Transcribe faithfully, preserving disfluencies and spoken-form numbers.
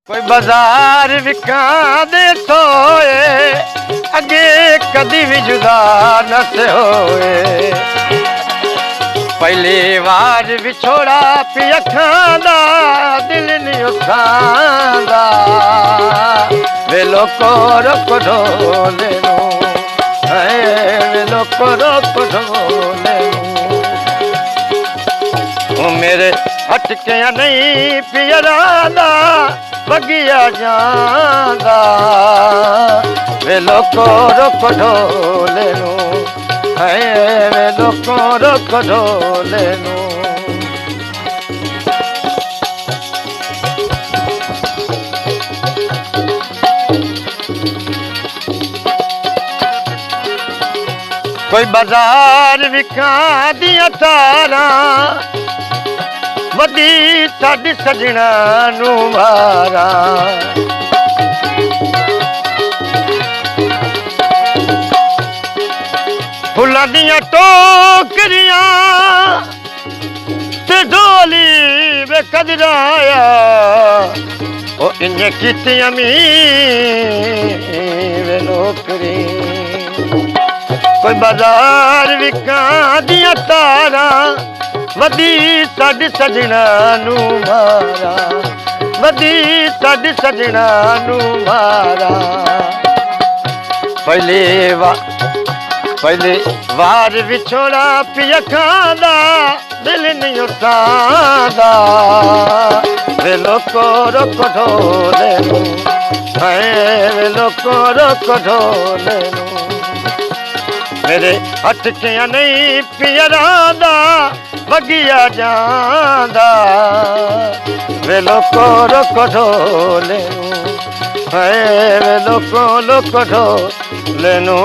کوئی بازار وکاں دے تھوئے، اڳے کدی وی جدا نہ تھے ہوئے۔ پہلی وار وچھوڑا پی اکھاں دا، دل نہیں اتھاں دا۔ وے لوکو رک ڈھولے نو، اے وے لوکو رک ڈھولے نو۔ او میرے ہٹ کے نہیں پیرا دا، وڳیا جاندا۔ وے لوکو رک ڈھولے نو، ہائے وے لوکو رک ڈھولے نو۔ کوئی بازار وکاں دیاں تاراں، ودی ساڈ سجنا نو مارا۔ پھلاں دیاں ٹوکریاں تے ڈولی وے قدر آیا، او انجے کیتی امی وے نوکری۔ کوئی بازار وکاں دیاں تاراں، ودی ساڈ سجنا نو مارا، ودی ساڈ سجنا نو مارا۔ پہلی وا-، پہلی وار وچھوڑا پی اکھاں دا، دل نہیں اتھاں دا۔ وے لوکو رک ڈھولے نو، ہائے وے لوکو رک ڈھولے نو۔ میرے ہٹ کے نہیں پیرا دا، وڳیا جاندا۔ وے لوکو رک ڈھولے نو، ہائے وے لوکو رک ڈھولے نو۔